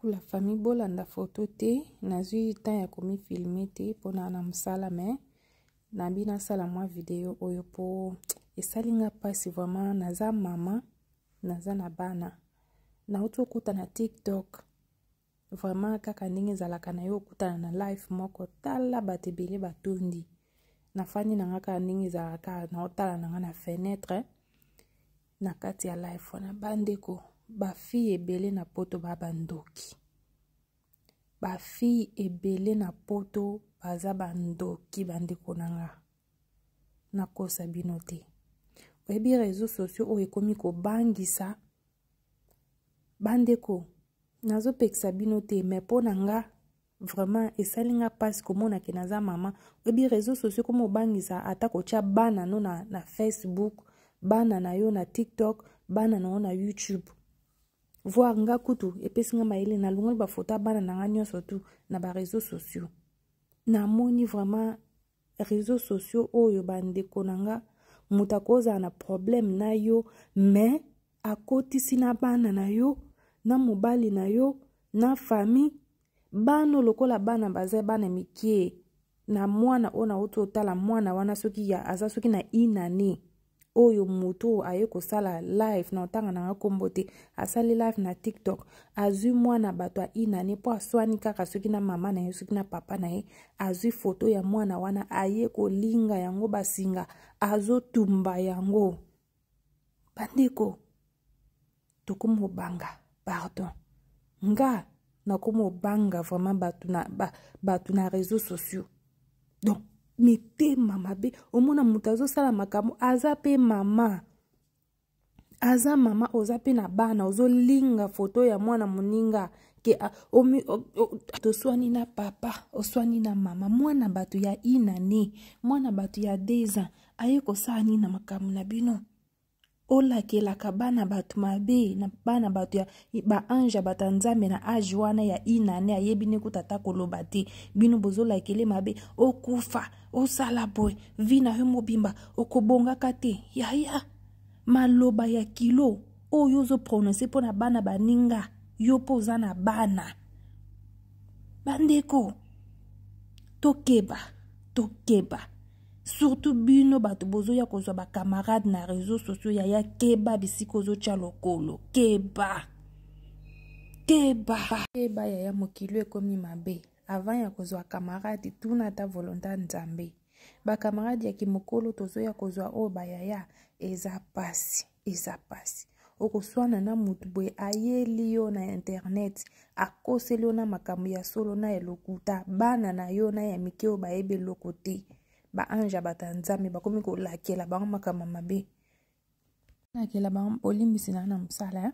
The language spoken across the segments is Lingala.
Coucou la famille, bolanda photo te, nazwi temps ya komi filmer te mpona na mosala mais nabi nasala mwa video oyo mpo esali nga mpasi vraiment. Naza mama, naza na bana, nauti okuta na TikTok vraiment kaka ndenge ezalaka na yo okutana na live moko, tala bato ebele batondi. Nafandi na nga kaka ndenge ezalaka, naotala na nga na fenêtre na kati ya live wana. Bandeko, bafille ebele na poto ba bandoki, bafille ebele na poto baza bandoki. Bandeko na nga, nakosa bino te, oyebi réseau sociaux oyo ekomi kobangisa. Bandeko, nazopekisa bino te, mais mpo na nga vraiment esali nga mpasi komona ke naza mama, oyebi réseau sociaux komi obangisa, ata kotya bana no na Facebook, bana na yo na TikTok, bana na yo na YouTube. Voir nga kutu epesi nga mayele, nalongoli bafoto ya bana na nga nyonso tu na baréseau sociaux. Namoni vraiment réseau sociaux oyo, bandeko na nga, moto akozala na problème na yo mais akotisi na bana na yo, na mobali na yo, na famille. Bana lokola bana baza bana mike, na mwana oyo nauti otala, mwana wana soki ya aza soki na inane oyo, moto oyo aye kosala live na otanga nanga nkombo te, asali live na TikTok, azwi mwana bato ya inane mpo aswani kaka soki na mama na ye, soki na papa na ye, azwi foto ya mwana wana, aye kolinga yango basinga, azotumba yango. Bandeko, tokomobanga, pardon, nga nakomobanga vraiment bato na, bato na réseaux sociaux. Donc mitema mabe, omona moto azosala makambo, aza mpe mama, aza mama, oza mpe na bana, ozolinga foto ya mwana moninga ke toswani na papa, oswani na mama, mwana bato ya inane, mwana bato ya 2 ans aye kosala nini na makambo na bino? Olakelaka bana bato mabe, na bana bato ya baange ya bato ya Nzambe na age wana ya inane, ayebi ne kuta ata koloba te, bino bozolakele mabe, okufa, osala boye, vie na yo mobimba okobongaka te. Yaya, maloba ya kilo oyo ozoprononce mpo na bana baninga, yo mpo oza na bana. Bandeko, tokeba, tokeba, surtout bino bato bozoya kozwa bacamarade na réseau sociaux. Yaya, keba bisika ozotya lokolo, keba, keba, keba yaya, mokili ekomi mabe. Avant ya kozwa camarade, tuna ata volonté Nzambe. Bacamarade ya kimokolo tozoya kozwa oyo, bayaya, eza pasi, eza pasi. Okoswana na motu boye, ayeli yo na internet, akoseli yo na makambo ya solo na ya lokuta, bana na yo na ya mike oyo bayebi eloko te, baange ya bato ya Nzambe, bakomi kolakela bango makambo mabe, balakela bango, bolimbisi na na mosala,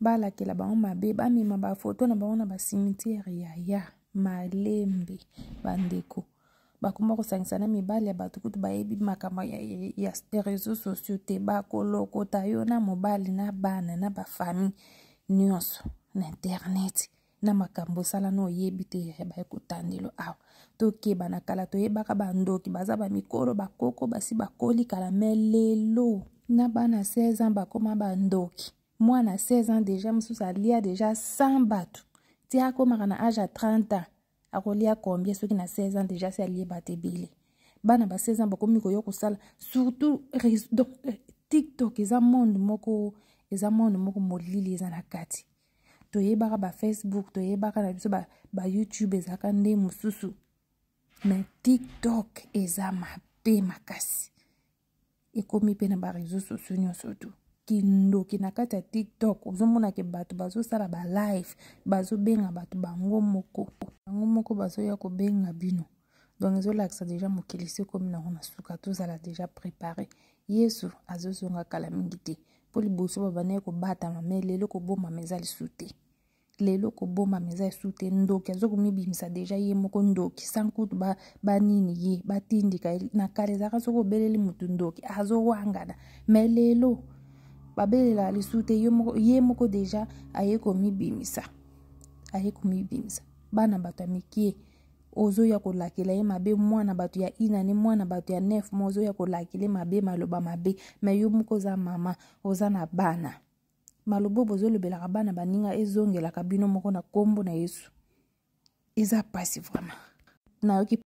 Balakela bango mabe, bamema bafoto na bango na bacimetière. Yaya, malembe. Bandeko, bakoma kosangisa na mibali ya bato, kutu bayebi makambo ya réseau sociaux te, bakolokota yo na mobali na bana na bafamille nyonso na internet na makambo osala na oyebi te, baye kotandelo awa. Tokeba. Na kala toyebaka bandoki baza bamikolo, bakoko basi bakoli kala, mais lelo na bana 16 ans bakoma bandoki. Mwana 16 ans déjà, mosusu alia déjà 100 bato, ti akomaka na age ya 30 ans akolia combien? Soki na 16 ans déjà si alie bato ebele, bana ba 16 ans bakomi koya kosala surtout. Donc TikTok eza monde moko, eza monde moko molili eza na kati. Toyebaka baFacebook, toyebaka na biso baYouTube, ba ezalaka nde mosusu, mais TikTok eza mabe makasi. Ekomi mpe na baréseau sociaux nyonso tu kindoki na kati ya TikTok. Ozomona ke bato bazosala balive, bazobenga bato bango moko, bango moko bazoya kobenga bino. Donc ezolakisa déjà mokili si ekomi nango na suka. Tozala déjà préparé, Yesu azozonga kala mingi te. Mpo liboso babandaki kobatama, mais lelo kobomama eza lisu te, lelo kobomama eza esu te. Ndoki azokomibimisa déjà ye moko ndoki, sans kutu banini ba ye batindika. Na kala ezalaka soki obeleli motu ndoki, azowangana, mais lelo babelela lisu te, ye moko déjà aye komibimisa, aye komibimisa. Bana bato ya mike ozoya kolakela ye mabe, mwana bato ya inane, mwana bato ya 9 mois, ozoya kolakela ye mabe, maloba mabe, mais yo moko oza mama, oza na bana. Malobo bozolobelaka bana baninga ezongelaka bino moko na nkombo na Yesu. Eza pasi vraiment. Nayoki.